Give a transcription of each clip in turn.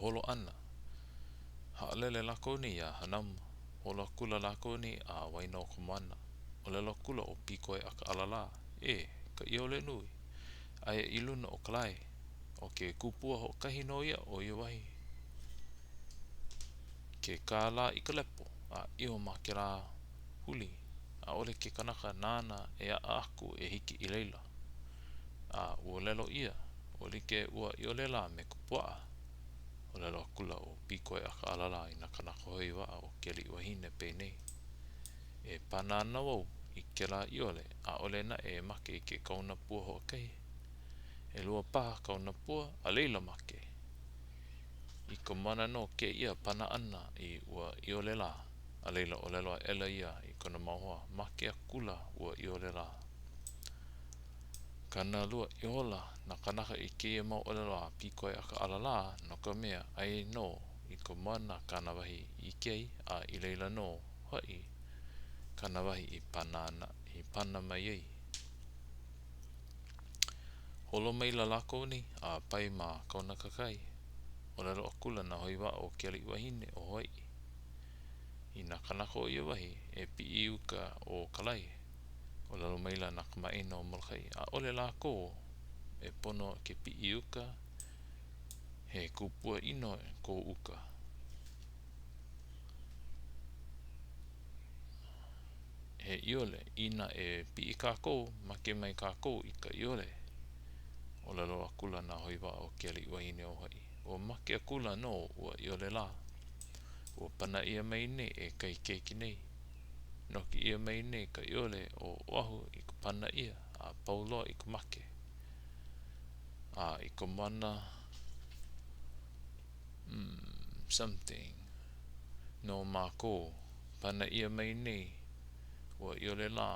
holo ʻana, haʻalele lākou nei iā Hanauma. Holo akula lākou nei a waena o ka moana. ʻŌlelo akula ʻo Pīkoeʻakaʻalalā, E, ka ʻiole nui, aia i luna o ka lae. ʻO ke kupua hoʻokahi nō ia o ia wahi. Ke kā lā i ka lepo, a ʻio ma kēlā huli, ʻaʻole ke kanaka nāna e aʻa aku e hiki i laila. A ua ʻōlelo ʻia, ua like ua ʻiole lā me ka puaʻa. ʻŌlelo akula ʻo Pīkoeʻakaʻalalā i nā kānaka hoe waʻa o ke aliʻi wahine penei, E pana ana wau i kēlā ʻiole, ʻaʻole naʻe e make i ke kaona pua hoʻokahi. ʻElua paha kaona pua, a laila make. I ka moana nō kēia pana ʻana i ua ʻiole lā, a laila ʻōlelo aʻela ia i kona mau hoa, make akula ua ʻiole lā. Kānalua ihola nā kānaka i kēia mau ʻōlelo a Pīkoeʻakaʻalalā, no ka mea, aia nō i ka moana kāna wahi i ʻike ai, a i laila nō hoʻi kāna wahi i pana ana, i pana mai ai. Holo maila lākou nei a pae ma Kaunakakai. ʻŌlelo akula nā hoe waʻa o ke aliʻi wahine o Hawaiʻi i nā kānaka o ia wahi e piʻi i uka o ka lae. ʻŌlelo maila nā kamaʻāina o Molokaʻi, ʻaʻole lākou e pono ke piʻi i uka, he kupua ʻino ko uka. He ʻiole, inā e piʻi kākou, make mai kākou i ka ʻiole. ʻŌlelo akula nā hoe waʻa o ke aliʻi wahine o Hawaiʻi, ua make akula nō ua ʻiole lā. Ua pana ʻia mai nei e kahi keiki nei. Noke ʻia mai nei ka ʻiole o Oʻahu i ka pana ʻia a pau loa i ka make. A i ka moana mm, something nō mākou, pana ʻia mai nei ua ʻiole lā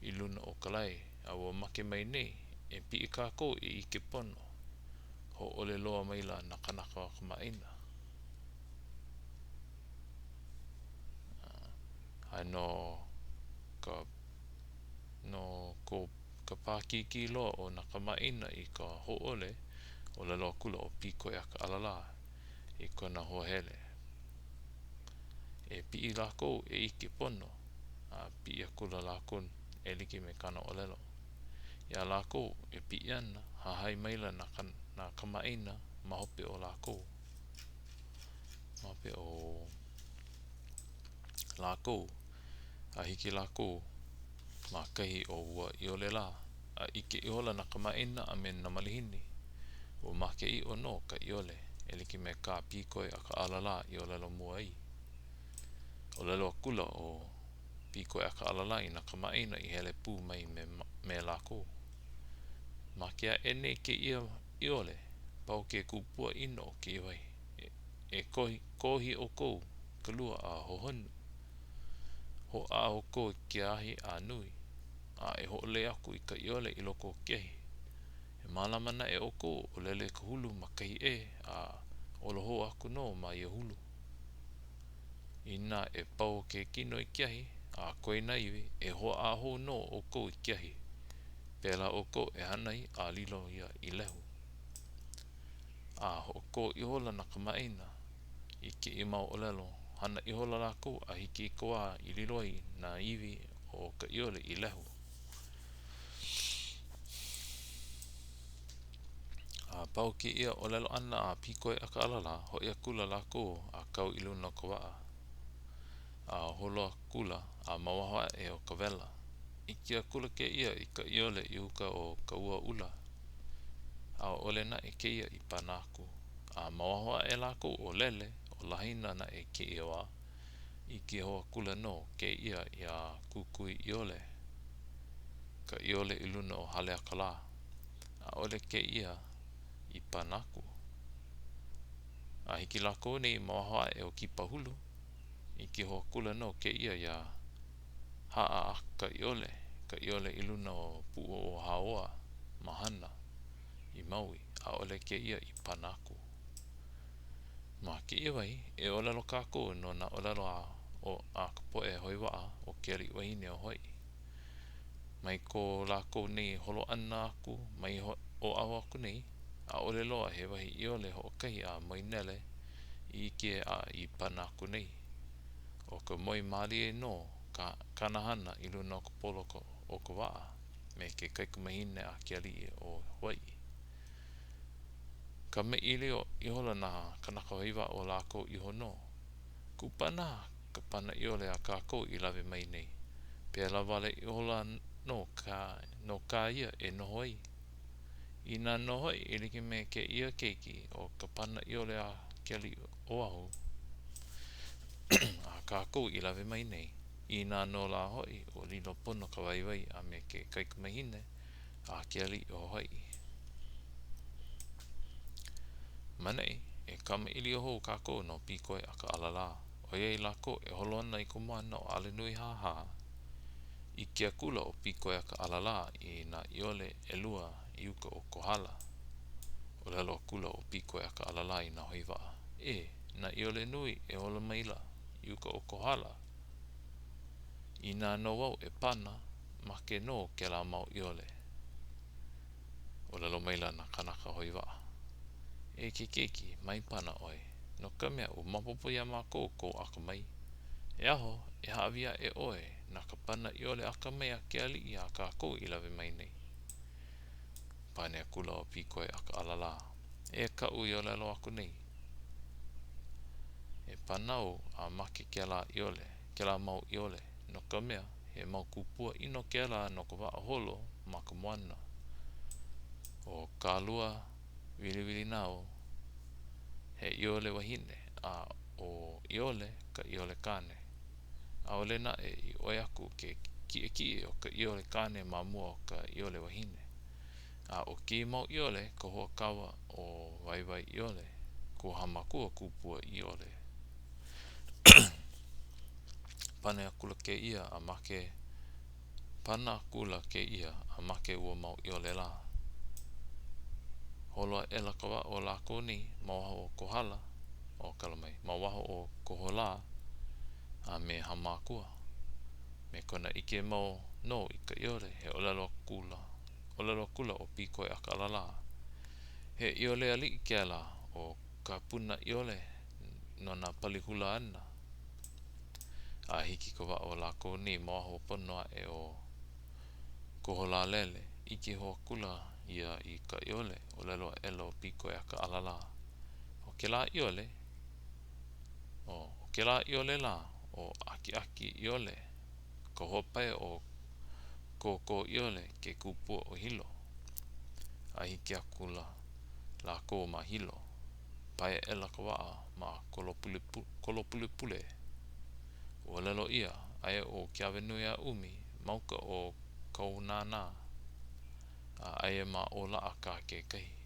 i luna o ka lae, a ua make mai nei, e piʻi kākou e ʻike pono. Hōʻole loa maila nā kānaka kamaʻāina. A no ka no ko ka pākīkī loa o nā kamaʻāina i ka hōʻole, ʻōlelo akula ʻo Pīkoeʻakaʻalalā i kona hoa hele. E piʻi lākou e ʻike pono, a piʻi akula lākou e like me kāna ʻōlelo. Iā lākou e piʻi ana, hahai maila nā nā kamaʻāina ma hope o lākou. Ma hope o lākou, a hiki lākou ma kahi o ua ʻiole lā, a ʻike ihola nā kamaʻāina a me nā malihini, ua make ʻiʻo nō ka ʻiole, e like me kā Pīkoeʻakaʻalalā i ʻōlelo mua ai. ʻŌlelo akula ʻo Pīkoeʻakaʻalalā i nā kamaʻāina i hele pū mai me, me lākou. Make aʻe nei kēia ʻiole, pau ke kupua ʻino o kēia wahi. E, e kōhi, kōhi ʻoukou i ka lua a hohonu. Hoʻā ʻoukou i ke ahi a nui, a e hoʻolei aku i ka ʻiole i loko o ke ahi. E mālama naʻe ʻoukou o lele ka hulu ma kahi ʻē, a olo hou aku nō ma ia hulu. Inā e pau ke kino i ke ahi, a koe nā iwi, e hoʻā hou nō ʻoukou i ke ahi. Pēlā ʻoukou e hana ai a lilo ia i lehu. A hoʻokō ihola nā kamaʻāina i kēia mau ʻōlelo, hana ihola lākou a hiki i ka wā i lilo ai nā iwi o ka ʻiole i lehu. A pau kēia ʻōlelo ʻana a Pīkoeʻakaʻalalā, hoʻi akula lākou a kau i luna o ka waʻa. A holo akula a ma waho aʻe o ka wela. ʻIke akula kēia i ka ʻiole i uka o ka ua ʻula. ʻAʻole naʻe kēia i pana aku. A ma waho aʻe lākou o Lele, ʻo Lahaina naʻe i kēia wā, ʻike hou akula nō kēia iā Kūkuiʻiole, ka ʻiole i luna o Haleakalā. ʻAʻole kēia i pana aku. A hiki lākou nei ma waho aʻe o Kīpahulu, ʻike hou akula nō kēia iā Haʻaakaʻiole, ka ʻiole i luna o Puʻu o Hāua ma Hāna, i Maui, ʻaʻole kēia i pana aku. Ma kēia wahi, e ʻōlelo kākou no nā ʻōlelo a, o, a ka poʻe hoe waʻa o ke aliʻi wahine o Hawaiʻi. Mai ko lākou nei holo ʻana aku mai Oʻahu aku nei. ʻAʻole loa he wahi ʻiole hoʻokahi a Moenele i ʻike a i pana aku nei. ʻO ka moe mālie nō kāna hana i luna o ka polo o ka waʻa me ke kaikamahine a ke aliʻi o Hawaiʻi. Kamaʻilio ihola nā kānaka hoʻi waʻa ʻo lākou iho nō. Kupanaha ka pana ʻiole a kākou i lawe mai nei. Pēlā wale ihola nō kā, nō kā ia e noho ai. Inā nō hoʻi e like me kēia keiki ʻo ka pana ʻiole a ke aliʻi o Oʻahu a kākou i lawe mai nei, inā nō lā hoʻi ua lilo pono ka waiwai a me ke kaikamahine a ke aliʻi o Hawaiʻi. Ma ʻaneʻi, e kamaʻilio hou kākou no Pīkoi a ka ʻAlalā, ʻoiai lākou e holo ana i ka moana o ʻAlenuihāhā, ʻike akula ʻo Pīkoi a ka ʻAlalā i nā ʻiole ʻelua i uka o Kohala. ʻŌlelo akula ʻo Pīkoi a ka ʻAlalā i nā hoi waʻa, E, nā ʻiole nui e holo maila i uka o Kohala. Inā nō wau e pana, make nō kēlā mau ʻiole. ʻŌlelo maila nā kānaka hoi waʻa, E ke keiki, mai pana ʻoe, no ka mea, ua maopopo iā mākou kou akamai. E aho e hāʻawi aʻe ʻoe na ka pana ʻiole akamai a ke aliʻi a kākou i lawe mai nei. Pane akula ʻo Pīkoi a ka ʻAlalā, Eia kaʻu i ʻōlelo aku nei. E pana au a make kēlā ʻiole, kēlā mau ʻiole, no ka mea, he mau kupua ʻino kēlā no ka waʻa holo ma ka moana. ʻO Kālua Wiliwilinau, he ʻiole wahine, a ʻo ʻIole ka ʻiole kāne. ʻAʻole naʻe i ʻoi aku ke kiʻekiʻe o ka ʻiole kāne ma mua o ka ʻiole wahine. A ʻo kēia mau ʻiole ka hoa kaua o Waiwaiʻiole, ko Hāmākua kupua ʻiole. Pane akula kēia a make Pana akula kēia a make ua mau ʻiole lā. Holo aʻela ka waʻa o lākou nei ma waho o Kohala, o kala mai, ma waho o Koholā a me Hāmākua. Me kona ʻike mau nō i ka ʻiole, he ʻōlelo akula, ʻōlelo akula ʻo Pīkoi a ka ʻAlalā, He ʻiole aliʻi kēlā ʻo Kapunaʻiole no nā pali hula ana. A hiki ka waʻa o lākou nei ma waho pono aʻe o Koholālele, ʻike hou akula ia i ka ʻiole, ʻōlelo aʻela ʻo Pīkoi a ka ʻAlalā, ʻO kēlā ʻiole, ʻo kēlā ʻiole lā, ʻo ʻAkiʻakiʻiole, ka hoa pae o Kōkōʻiole, ke kupua o Hilo. A hiki akula lākou ma Hilo. Pae aʻela ka waʻa ma Kolopulepule. Ua ʻōlelo ʻia, aia ʻo Keawenuiaʻumi ma uka o Kaunānā, a aia ma ʻŌlaʻa kā kekahi.